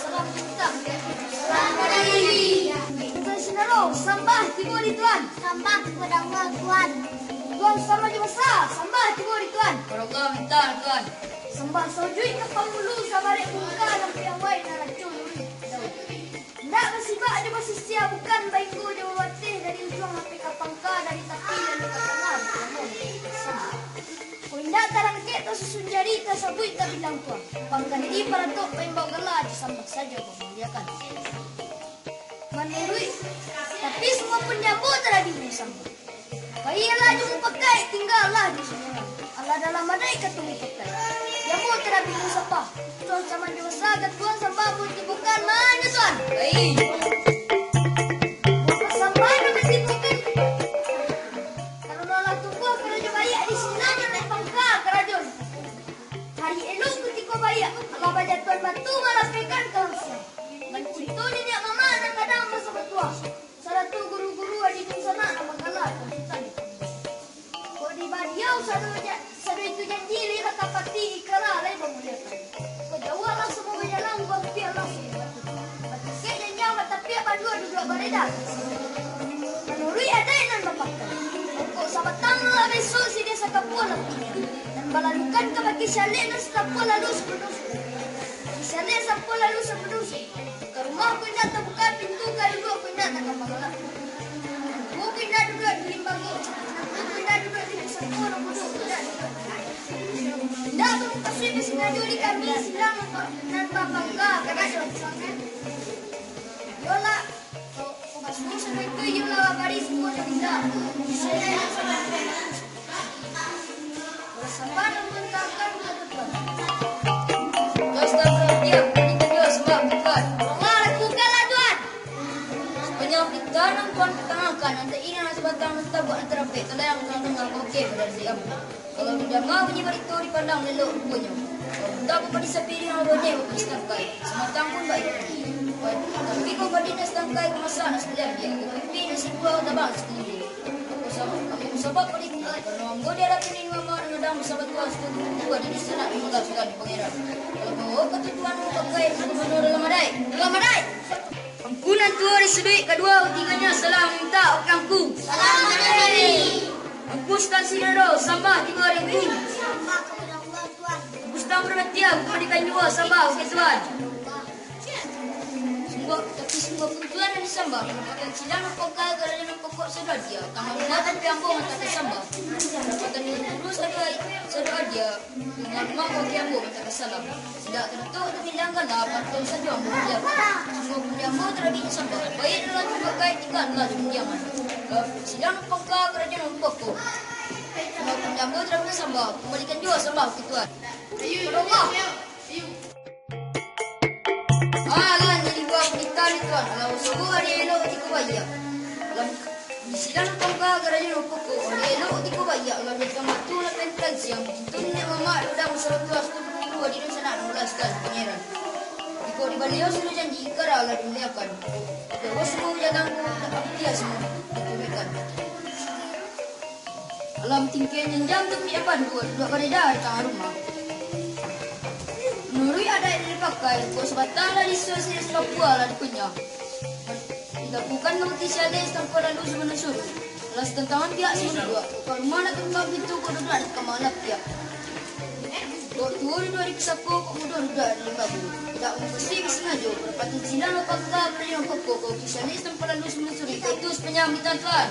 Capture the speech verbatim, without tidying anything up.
Salam Tuhan. Salam dari Tuhan Sinaro, sambah tibo di Tuhan. Sambah kepada Allah Tuhan. Tuhan sama jo basa, sambah tibo di Tuhan. Kepada Allah minta Tuhan. Sambah sajuik ka pangulu, sabarek mungka nan piawai nan rancak. Indak basibak jo basisia, bukan bainggo jo babateh, dari ujuang sampai ka pangka, dari tapi nan ka tangah. Ko indak tarangkek tasusun jari, tasabuik tabilang tuah. Pangka diri paratok paimbau gala, disambah sajo bamuliakan. Manuruik, tapi sungguahpun di ambo tarabi disambah. Baiaklah jo mupakaik, tinggalah jo surang. Alah dalam adaik kato mupakaik. Di ambo tarabi disambah. Tuan sama jo basa, ka Tuan sambah bukan manyo Tuan. Baik. Sambah nan masibukan. Karano lah tumbuah karajo baiak di sinan nan pangka karajo. Hari elok kutiko baiak, alah bajatuahan batu malapehkan ka hansiang. Mancinto niniak mamak nan gadang basabatuah, sarato guru-guru adi dunsanak nan bagala Tuan Sutan. Kok di baliau sado ja-, sado itu janji lai batapati, ikara lai bamuliakan. Kok jauah lah samo bajalan, barupiah lah samo batu. Batikek janjian batapiak, badua duduak bareda. Manuruik adaik nan bapakai, pokok sabatang lah bisuak, siriah sakapuah lah punyo. Nan balalukan ka baki sialek nan satapuah lalu sapadusuak. Baki sialek sapuah lalu sapadusuak. Ka rumah ko indak tabuka pintu, ka duduak ko indak takam mangalak. Ko indak duduak di limbago, ko indak duduak di pusako, ko indak duduak. Indak bamukasuik basingajo di kami silang nan bapangka karajo. Yolah, ko, ko basuo samo itu, yolah bari semua jo indak. Sabar, Tuan. Tuan, Tuan, Tuan, diam. Tadi kan Tuan sambah, Tuan. Tuan, lakukanlah, Tuan. Sapanjang pitah nan Tuan patangahkan, antah inang sabatang nan tabuak nan tarapek, talayang nan tangah, oke, pada siap. Kalau didanga bunyi barito, dipandang lelok ruponyo. Kalau unta pun badi sapiriang, rohonyo pun satangkai, sabatang pun baik. Tapi kalau badi nan satangkai, kamasak nan sakalian, biak pipi nan sabuah, tabang sakulili. Ambo sabab, ambo sabab politik, karano ambo diarapi niniak mamak nan gadang basabatuah, satuju di dunsanak, mangasukan di Pangeran. Kalau bawo katujuan mupakaik, mano dalam adaik? Dalam adaik! Angku nan tuo di saduik kaduo, katigonyo salam mintak wakil angku. Salam dari Angku Sutan Sinaro, sambah tibo dari angku. Sambah kepada Allah, Tuan. Angku Sutan Parbatia, Angku Madikan Juo, sambah wakil Tuan. Sungguah, tapi sungguahpun Tuan nan disambah, pandapat silang nan pangka, karajo nan pokok sado adia, ka rumah tapi ambo nan tak tasambah. Pandapat guru sado, sado adia, ka rumah wakil ambo nan tak tasalam. Indak taratok tabilang gala, pantun sajo ambo diam. Sungguahpun di ambo tarabi disambah, baiak dalam jo baiak tingga dalam jo diaman. Silang nan pangka, karajo nan pokok. Sungguahpun di ambo tarabi disambah, kumbalikan juo sambah wakil Tuan. Ayo, ayo, ayo. Alah, jadi buah panitahan ni, Tuan. Alah, usaho ari elok tiko baiak. Alah, di silang nan pangka, karajo nan pokok. Ari elok tiko baiak. Alah, di tangah tu lah pentas yang itu niniak mamak, udah masalah tu, aku tunggu, adi dunsanak, ulah sekali, Pangeran. Tiko di baliau sudah janji, ikara lah dimuliakan. Jawa semua jalan ku, tak dia semua dituruikan. Alah batingkek janjang tapi apan duo, duduak bareda di tangah rumah. Manuruik adaik nan dipakai, kok sabatang lah disuo, siriah sakapuah lah dikunyah. Dilakukan ka baki sialek, satampuah lalu samanasuruik. Alah satantangan biak samo duduak, kok ka rumah nak tutuak pintu, kok duduak nak kamar lapiak. Kok tuo duduak di pusako, kok mudo duduak di limbago. Indak mukasuik basingajo, parapatan silang nan pangka, karajo nan pokok, kok baki sialek, satampuah lalu samanasuruik. Itu sapanjang barito, Tuan.